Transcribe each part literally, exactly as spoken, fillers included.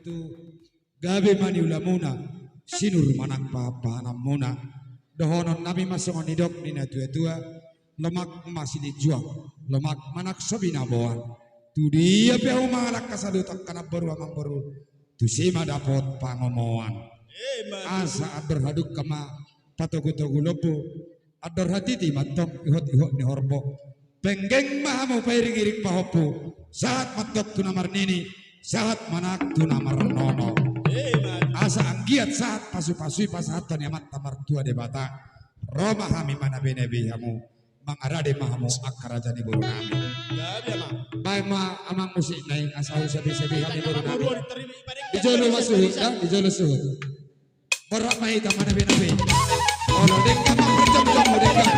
tu gabe ma niulamuna, sinur ma nang pahanpahananmuna. Dohononnami ma songon nidok ni natuatua: Lomak ma silinjuang, lomak ma nang so binaboan. Tudia pe hamu mangalangka saluhut angka namboru amangboru, tusi ma dapot pangomoan. Asa andor hadungka ma patogutogu lombu, andor hatiti ma antong ihotihot ni horbo. Penggeng ma hamu pairingiring pahompu, sahat ma antong tu na marnini, sahat ma nang tu na marnono. Asa anggiat sahat pasupasui pasahathon ni Amanta Martua Debata, ro ma hami manabeinabei hamu, mangarade ma hamu angka raja ni borunami. Baen ma amang musik na i asa husabisabei hami borunami. Di jolo ma suhut, di jolo suhut. Borhat ma hita manabeinabei. Olo, denggan ma parjongjongan, denggan.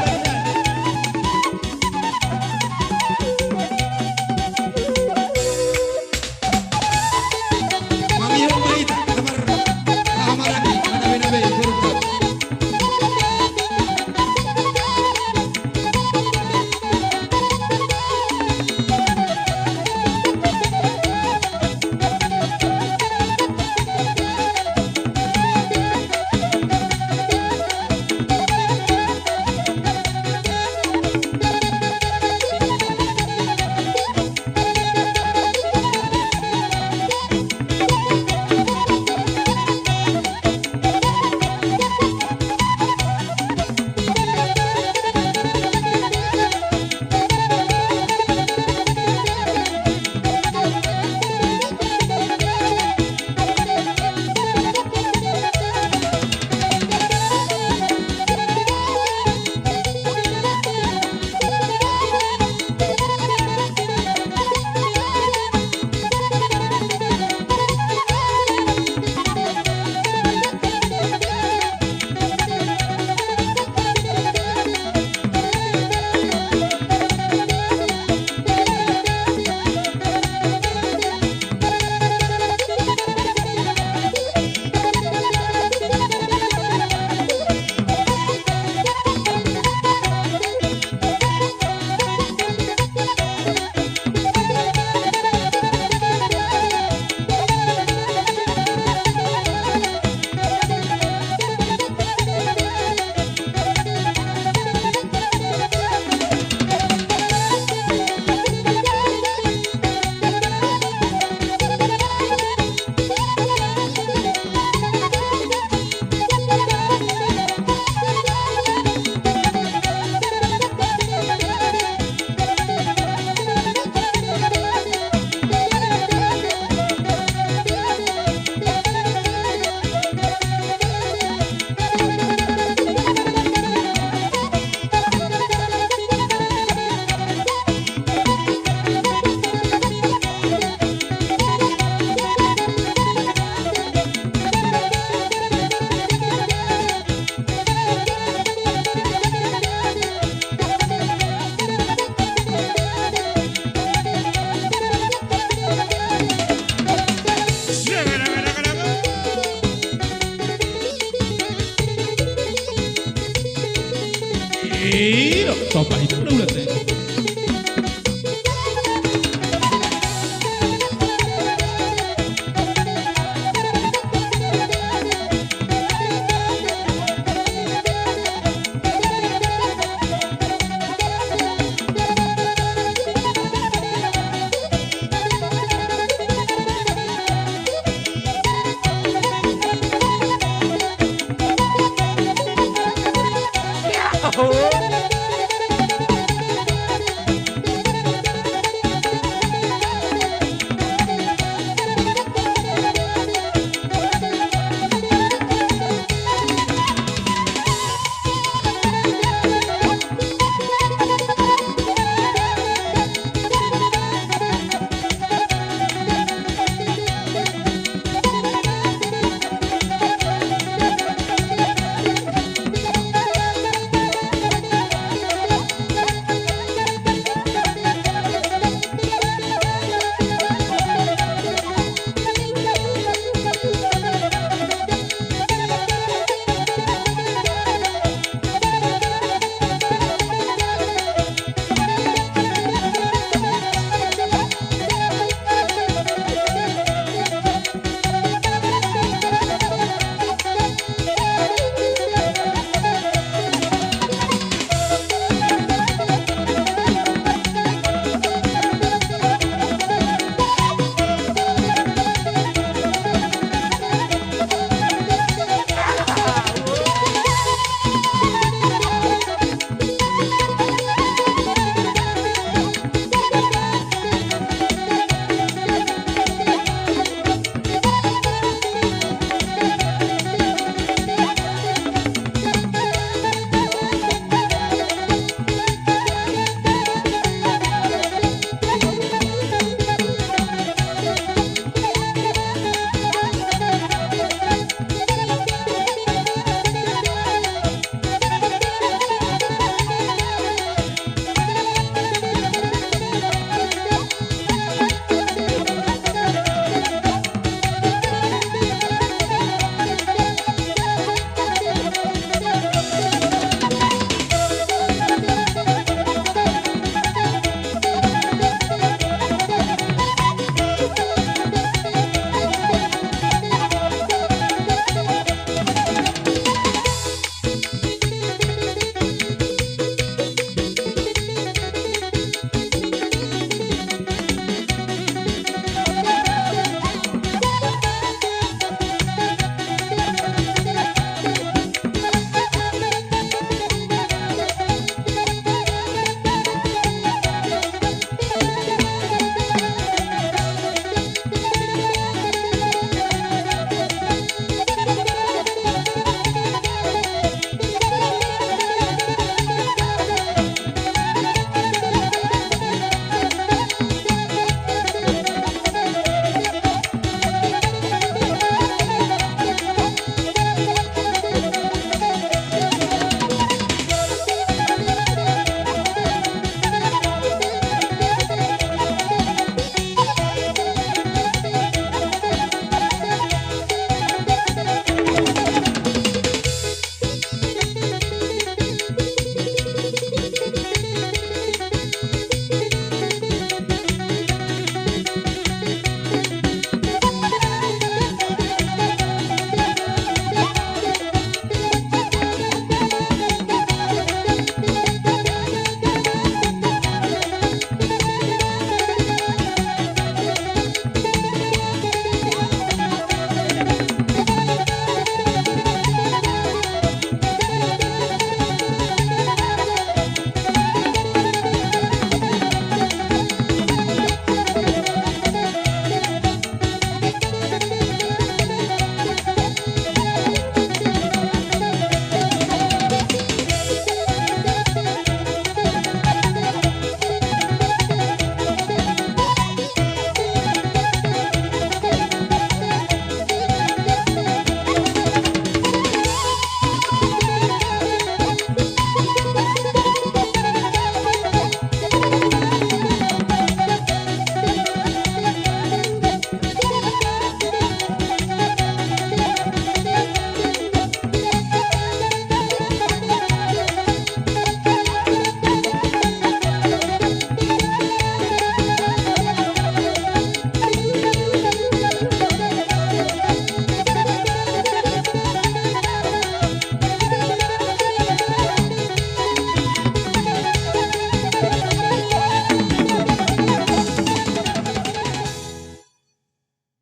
Mangihut ma hita, tabar, haha maranggi manabeinabei borunta.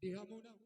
Di hamuna.